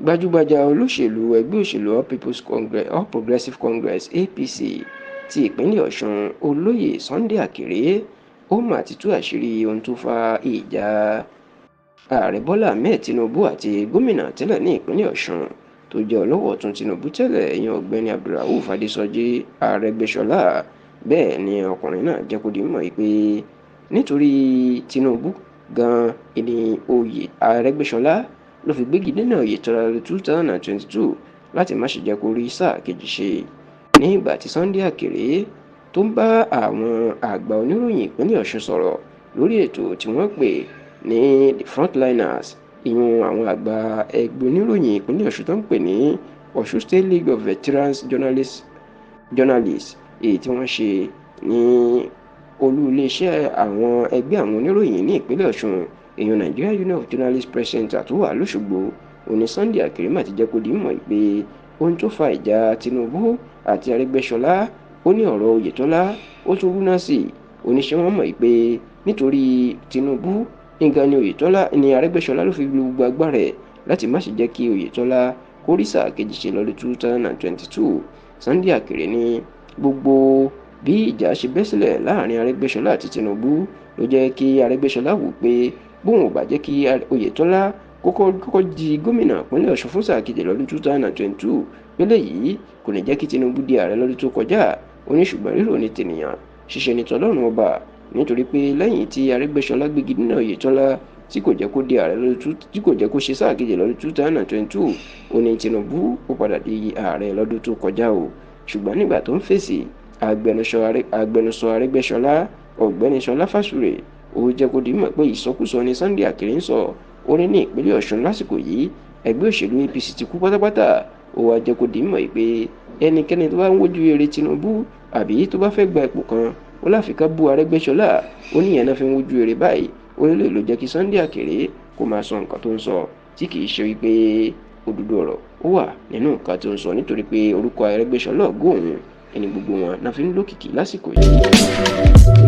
Gbajúgbajà olóṣèlú ẹgbẹ́ òṣèlú All People's Congress, All Progressives Congress, APC, ti ìpínlẹ̀ Ọ̀ṣun, Olóyè Sunday Akere, ó mà ti tú àṣírí ohun tó fa ìjà Ààrẹ Bọ́lá Ahmed Tinubu àti gómìnà tẹ́lẹ̀ ní ìpínlẹ̀ Ọ̀ṣun tó jẹ́ ọlọ́wọ́ ọ̀tún Tinubu tẹ́lẹ̀, ìyẹn Ọ̀gbẹ́ni Abdulrauf Adésọjí Arẹ́gbẹ́ṣọlá. Bẹ́ẹ̀ ni ọkùnrin náà jẹ́ kó di mọ̀ pé nítorí Tinubu gan-an ni oyè Arẹ́gbẹ́ṣọlá ló fi gbégi dínà Oyètọ́lá lọ́dún 2022 láti má ṣe jẹ́ kó rí sáà kejì ṣe. Ní ìgbà tí Sunday Akere tó ń bá àwọn àgbà oníròyìn ìpínlẹ̀ Ọ̀ṣun sọ̀rọ̀ lórí ètò tí wọ́n pè ní The Frontliners, ìyún àwọn àgbà ẹgbẹ́ oníròyìn ìpínlẹ̀ Ọ̀ṣun tó ń pè ní Ọ̀ṣun State League of Veterans Journalists, èyí tí wọ́n ṣe ní olú iléeṣẹ́ àwọn ẹgbẹ́ àwọn oníròyìn ní ìpínlẹ̀ Ọ̀ṣun, èèyàn Nigeria Union of Journalists Press Center tó wà lọ́ṣogbo, òní Sunday Akere mà ti jẹ́ kó di mọ̀ pé ohun tó fa ìjà Tinubu àti Arẹ́gbẹ́ṣọlá, ó ní ọ̀rọ̀ Oyètọ́lá ó tún rúná sí i. Oníṣẹ́ wọn mọ̀ pé nítorí Tinubu nǹkan ni Oyètọ́lá ni Arẹ́gbẹ́ṣọlá ló fi gbogbo agbára ẹ̀ láti má ṣe jẹ́ kí Oyètọ́lá kó rí sáà kejì ṣe lọ́dún 2022. Sunday Akere ní gbogbo bí ìjà ṣe bẹ́ sílẹ̀ láàrin Arẹ́gbẹ́ṣọlá àti Tinubu ló jẹ́ kí Arẹ́gbẹ́ṣọlá wò pé bóun ò bá jẹ́ kí Oyètọ́lá kọ́kọ́ di gómìnà ìpínlẹ̀ Ọ̀ṣun fún sáà kejì lọ́dún 2022 pélé yìí, kò ní jẹ́ kí Tinubu di ààrẹ lọ́dún tó kọjá. Ó ní ṣùgbọ́n rírò ní tènìyàn, ṣíṣe ní tọlọ́run ọba, nítorí pé lẹ́yìn tí Arẹ́gbẹ́ṣọlá gbégi dínà Oyètọ́lá tí kò jẹ́ kó di ààrẹ lọ́dún, tí kò jẹ́ kó ṣe sáà kejì lọ́dún 2022, ó ní Tinubu ó padà di ààrẹ lọ́dún tó kọjá o. Ṣùgbọ́n nígbà tó ń fèsì, agbẹnusọ Arẹ́gbẹ́ṣọlá, Ọ̀gbẹ́ni Ṣọlá Fásùrè, ó jẹ́ kó di mọ̀ pé ìsọkúsọ ni Sunday Akere ń sọ. Ó ní ní ìpínlẹ̀ Ọ̀ṣun lásìkò yìí, ẹgbẹ́ òṣèlú APC ti kú pátápátá. Ó wá jẹ́ kó di mọ̀ pé ẹnikẹ́ni tó bá ń wojú eré Tinubu àbí tó bá fẹ́ gba ipò kan, ó láfi ká bú Arẹ́gbẹ́ṣọlá. Ó ní ìyẹn náà fi ń wojú eré báyìí. Ó nílò ló jẹ́ kí Sunday Akere kó máa sọ nǹkan tó ń sọ, tí kì í ṣe wípé òdodo ọ̀rọ̀ ó wà nínú nǹkan tó ń sọ, nítorí pé orúkọ Arẹ́gbẹ́ṣọlá ògo òun ẹni gbogbo wọn náà fi ń lókìkí lásìkò yìí.